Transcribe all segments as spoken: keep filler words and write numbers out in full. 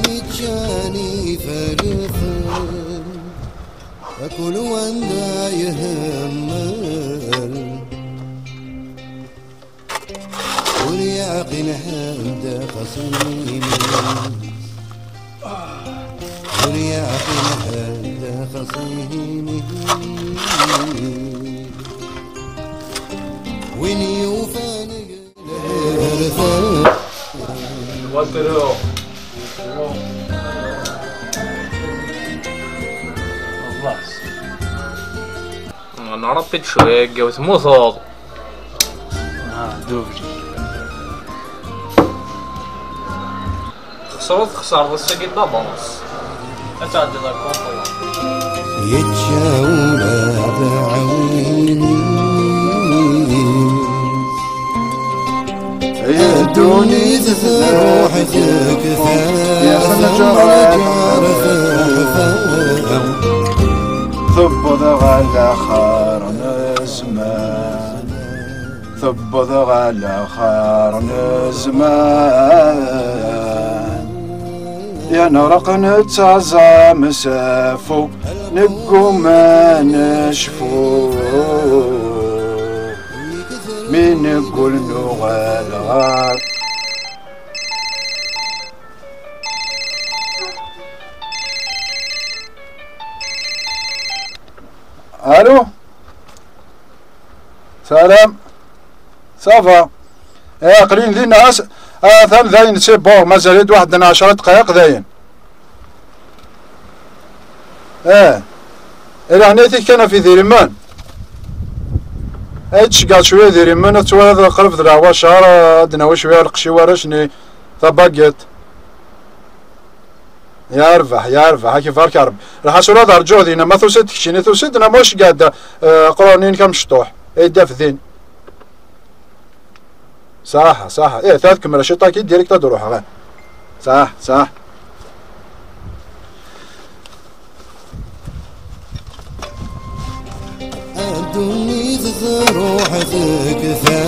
Mi ččan iferfen, akul wanda yehmel. Ur yeɛqil ḥedd xas iman-is. Ur yeɛqil ḥedd xas iman-is. Win yufan. Nṛabbi-d cwiya, yyaw temmuteḍ. Ah, dubli. Txesreḍ, txesreḍ ass-agi d'avance. Ad tɛeddiḍ ar contrôle. Yečča ula d aɛwin-is. Ddunit tṛuḥ tekfa. Tewweḍ ɣer laxer n zzman. Tewweḍ ɣer laxer n zzman. Yenreq nettaẓam s affu, negguma necfu. Mi neggul nuɣal ɣer. Allô. Salam. Ça va. Eh, aql-in dinna, as-, atan dayen, c'est bon, mazal-d waḥed n ɛecra dqayeq dayen. Eh, leɛnaya-tik kan ɣef idrimen. Ay tceggɛeḍ cwiya idrimen, ad twaliḍ qrib d leɛwacer, ad d-nawi cwiya lqecc i warrac-nni, tabagiṭ. Ya rrbeḥ, ya rrbeḥ, ad k-ibarek Ṛebbi. Lḥaṣul ad rǧuɣ dinna, ma tusiḍ-d keččini, tusiḍ-d neɣ ma ulac, qɛed, eh, aqrur-nni-inek amecṭuḥ, ad d-taf din. Ṣaḥa, ṣaḥa. Ih, ta tkemmel ciṭ-agi, direct ad d-ruḥeɣ, eh. Ṣaḥa, ṣaḥa. Ddunit tṛuḥ tekfa,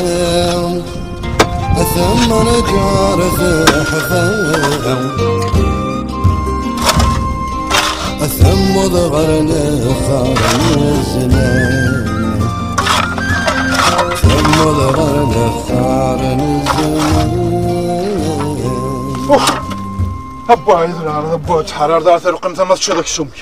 atemreǧ teḥfa. Temmuḍ ɣer lexxer n zzman. Temmuḍ ɣer lexxer n zzman. Ux! Abba, iḍ lɛerḍ, abba, ttḥarareḍ ara talqimt ama teččiḍ aksum-ik.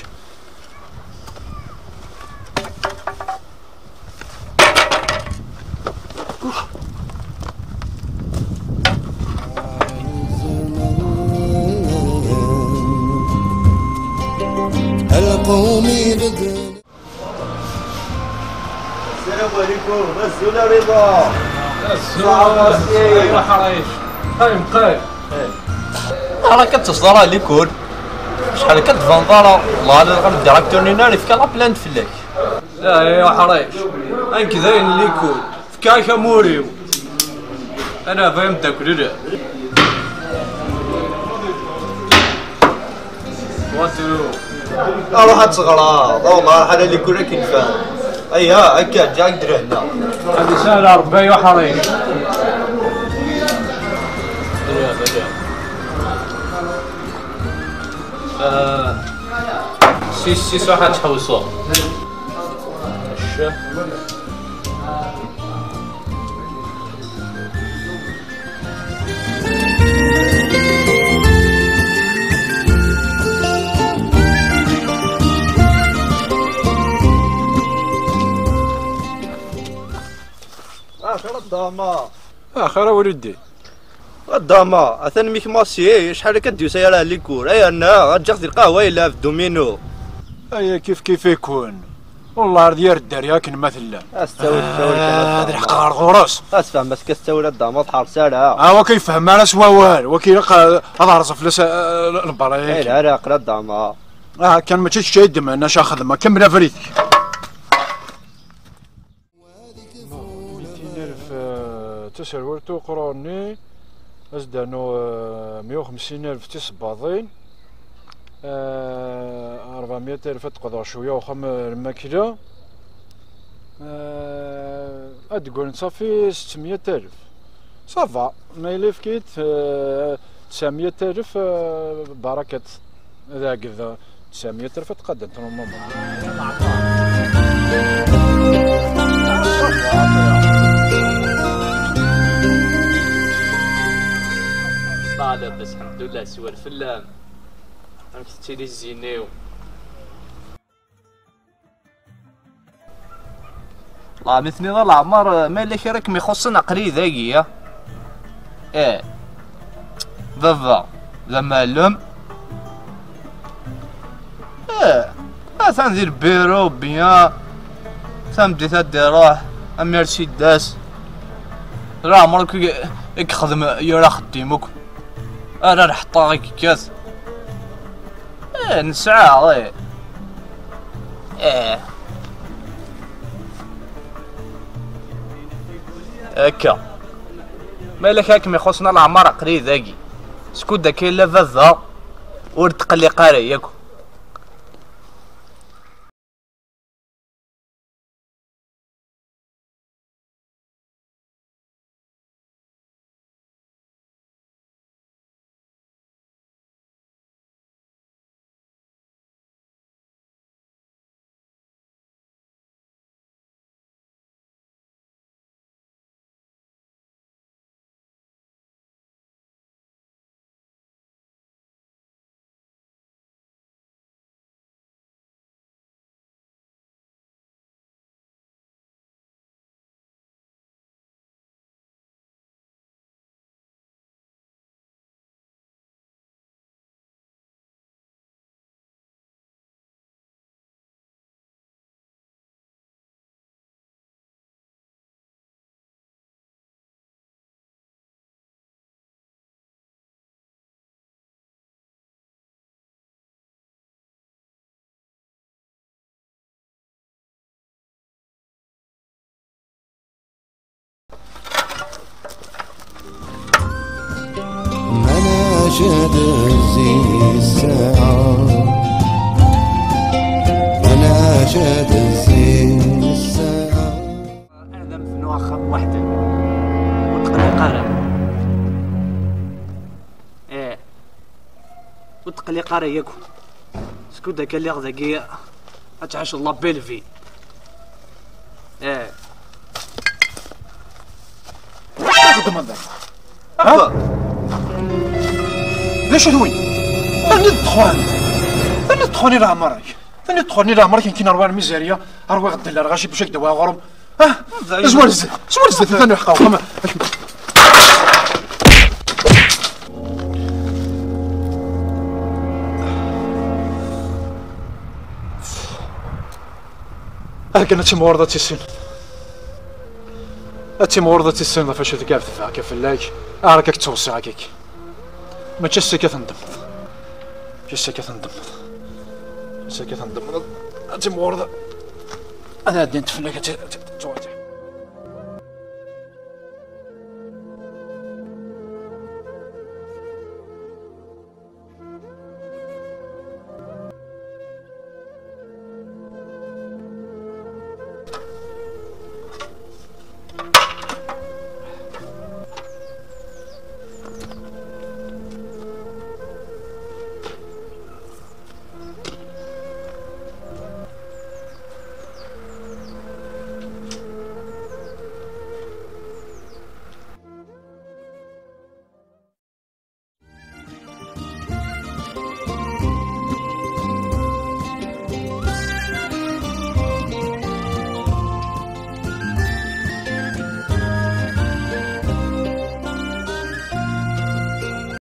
Lqum ibedden. السلام عليكم، الزول رضا. الزول. صافي. ايوا حرايش. قايم، قايم. راه كتصدر على ليكول. شحال كتفان دارا؟ والله الا الديريكتور نينا اللي فكا لا بلانت فلاك. لا يا حرايش، انك داين ليكول. فكاك اموريو. انا فاهم تاكل لا. واتو. اروح اتغرى. والله راح انا اللي كنا كنفهم. ايا هكا جاك درهنا. هذه سهله ربي وحريم. آه. سي سي صح تحوسوا. الشيخ. Axir a ddama. Axir a wlidi. A ddama, atan mik Massi, acḥal akka d-yusa ara likur. Ay anna, ǧǧiɣ di lqahwa yella ɣef domino. Aya kif kif ikun. Wallah ar d yar dderya akken ma tellam. As ttawil, ttawil kan, ah, ad lḥeqq ɣer ɣur-s. As fehmeɣ-as kan ttawil a ddama, ur tḥerres ara. Ah, waki yefhem ara s wawal, waki ilaq ad rẓen fell-as, ah, lbarayat. Ay, la, la, aql a ddama. Ah, kan mačči d kečč ay ddmen, acu xedmeɣ, kemmel abrid-ik. Mitin alef, eh, d taserwalt uqrur-nni, ad s-d-rnu, eh, meyya u xemsin alef d tisebbaḍin, eh, ṛebɛemya alef ad d-qḍeɣ cwiya uxxam, eh, lmakla, eh, ad d-ggrin ṣafi settemya alef. Ça va, ma yella efk-it, eh, Tesɛemya alef, eh, barakat. Ad ɛeggedeɣ tesɛemya alef ad tqaddant normalement. Ṭaleb, alḥemdullah, swal fell-am. Amek tettili zzin-iw? Lah, mi tenniḍ a leɛmer, ma yella kra kem-ixuṣṣen, aql-iyi dagi, ya. Eh. Baba, d amɛellem. Eh. Atan di lbiru, bien. Tameddit ad d-iruḥ, amir si d-as. Leɛmer akk i, i yexdem yir axeddim akk. Ara lḥeṭṭa i yekkat. Eh, nesɛa, eh. Eh. Akka. Ma yella kra kem-ixuṣṣen a leɛmer, aql-iyi dagi. Skud akka yella baba, ur tqelliq ara yakk. Mana jad zi sa'a. Mana jad zi sa'a. Ad am-bnuɣ axxam weḥd-m. Ur tqelliq ara. Eh. Ur tqelliq ara yakk. Skud akka lliɣ dagi, ad tɛiceḍ la belle vie. Eh. Xedmeḍ da. Ha? D acu-t wi? Anid ddexwan? Anid ddexwan i leɛmer-ik? Anid ddexwan i leɛmer-ik, nekkin rwiɣ lmizerya, rwiɣ ddel, rɣaci, bac ak-d-awiɣ aɣrum. Ah, zwar zdat, zwar zdat, atan iḥeqqa uxxam. Ah, kan ad timɣureḍ ad tissineḍ. Ad timɣureḍ ad tissineḍ ɣef acu tga tebɛa akka fell-ak. Ar akka k-ttweṣṣiɣ akka. Mačči ass-agi ad tendemmeḍ. Mačči ass-agi ad tendemmeḍ. Mačči ass-agi ad tendemmeḍ. Ad timɣureḍ ad ɛeddint fell-ak, ad ti-, ad ti-,